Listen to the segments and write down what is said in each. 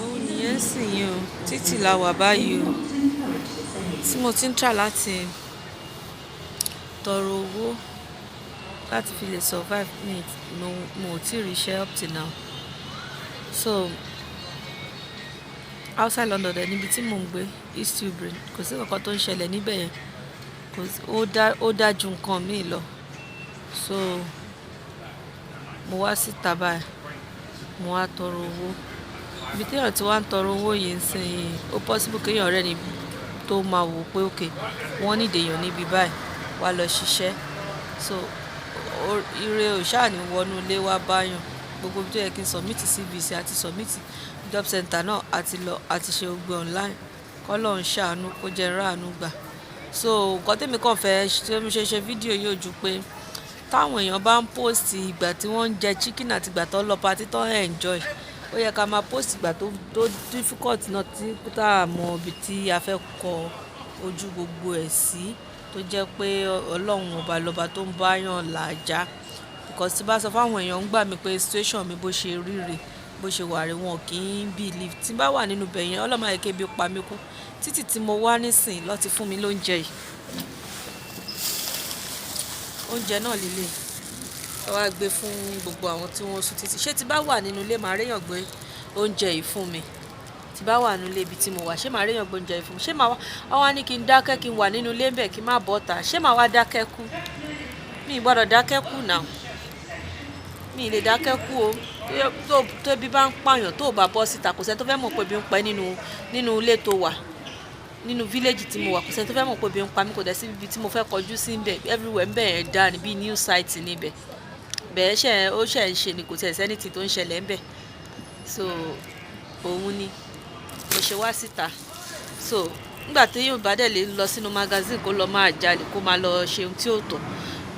Òun nìyẹn sì yín o. Títì la wà báyìí o. Tí mo ti ń try láti tọrọ owó láti fi lè survive ní, mo ò tí ì rí iṣẹ́ up till now. So outside London dẹ̀ níbi tí mò ń gbé, East Tilbury, kò sí nǹkan tó ń ṣẹlẹ̀ níbẹ̀ yẹn. Kò sí, ó dá ju nǹkan mi lọ. So mo wá síta báyìí, mo wá tọrọ owó. Ibi tí èèyàn tí wá ń tọrọ owó yìí ń sin, ó possible kí èèyàn rẹ́ni tó máa wò pé okay, wọ́n need èèyàn níbi báyìí, wá lọ ṣiṣẹ́. So ire ò ṣáà ní wọnú ilé wá bá yàn. Gbogbo ibi tó yẹ kí n submit CV sí àti submit job center náà, a ti lọ, a ti ṣe gbogbo online. K'Ọlọ́run ṣàánú kó jẹ́ n ràánú gbà. So nǹkan tí èmi kàn fẹ́ ṣe, mo ṣe ṣe fídíò yìí ò ju pé táwọn èèyàn bá ń post ìgbà tí wọ́n ń jẹ chicken àti ìgbà tó lọ party tó ń enjoy. Ó yẹ ká máa post ìgbà tó difficult náà tí tá a mọ ibi tí a fẹ́ kọ ojú gbogbo ẹ̀ sí, tó jẹ́ pé Ọlọ́run ọba lọba tó ń bá yàn làjà. Because tí bá sọ fún àwọn èèyàn ń gbà mí pé situation mi bó ṣe rí rè, bó ṣe wà rè, wọ́n kì í believe. Tí bá wà nínú ibẹ̀ yẹn, Ọlọ́run má jẹ́ kí ebi pa mí kú. Títì tí mo wá nísìnyí lọ́ ti fún mi lóúnjẹ yìí. Oúnjẹ náà lélẹ̀. Wọ́n wá gbé fún gbogbo àwọn tí wọ́n sùn títì. Ṣé tí bá wà nínú ilé, màá rí èèyàn gbé oúnjẹ yìí fún mi? Tí bá wà nínú ilé ibi tí mo wà, ṣé màá rí èèyàn gbé oúnjẹ yìí fún mi? Ṣé màá wá, wọ́n wá ní kí n dákẹ́ kí n wà nínú ilé bẹ́ẹ̀ kí n má bọ́ta. Ṣé màá wá dákẹ́ kú? Mi ò gbọdọ̀ dákẹ́ kú now. Mi ò lè dákẹ́ kú o. Tó ebi bá ń pa èèyàn tó bá bọ́ síta, kò sí ẹni tó fẹ́ mọ̀ pé ebi ń pa ẹ́ nínú ilé tó wà. Nínú village tí mo wà, kò sí ẹni tó fẹ́ mọ̀ pé ebi ń pa mí, kò dẹ̀ sí ibi tí mo fẹ́ kọjú sí níbẹ̀. Everywhere ńbẹ̀ yẹn dá ní bí new site níbẹ̀. Bẹ́ẹ̀ ṣe, ó ṣẹ̀ ń ṣe ni, kò sí anything tó ń ṣẹlẹ̀ ńbẹ̀. So òun ni mo ṣe wá síta. So nígbà tí èèyàn bá dẹ̀ lè lọ sínú magazine kó lọ máa jalè, kó máa lọ ṣe ohun tí ó tọ́.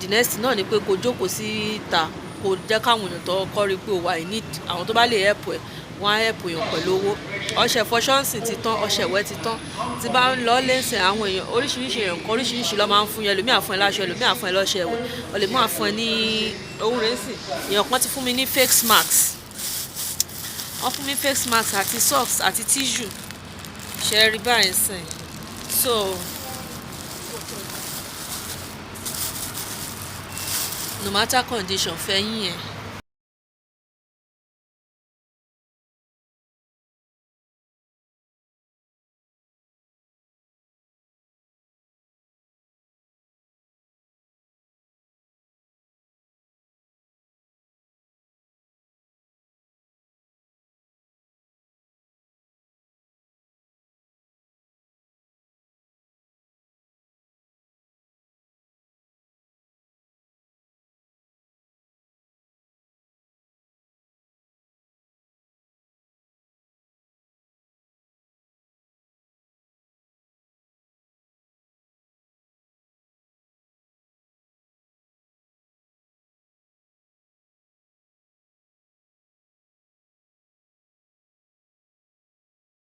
The next náà ni pé kó jókòó síta, kó jẹ́ káwọn èèyàn tó kọ́ rí pé o wà in need. Àwọn tó bá lè help ẹ, wọ́n á help èèyàn pẹ̀lú owó. Ọṣẹ ìfọṣọ ńsìn ti tán, ọṣẹ ìwẹ̀ ti tán. Tí bá ń lọ lẹ́sìn àwọn èèyàn, oríṣiríṣi èèyàn nǹkan oríṣiríṣi ló máa ń fún yẹn. Ẹlòmíì á fún ẹ láṣọ, ẹlòmíì á fún ẹ lọ́ṣẹ ìwẹ̀, ẹlòmíì á fún ẹ ní ohun rẹ̀ ńsìn. Èèyàn kan ti fún mi ní face mask. Wọ́n fún mi face mask àti socks àti tissue. Ṣé ẹ rí báyìí ńsìn? So no matter condition, fẹ́yìn ẹ.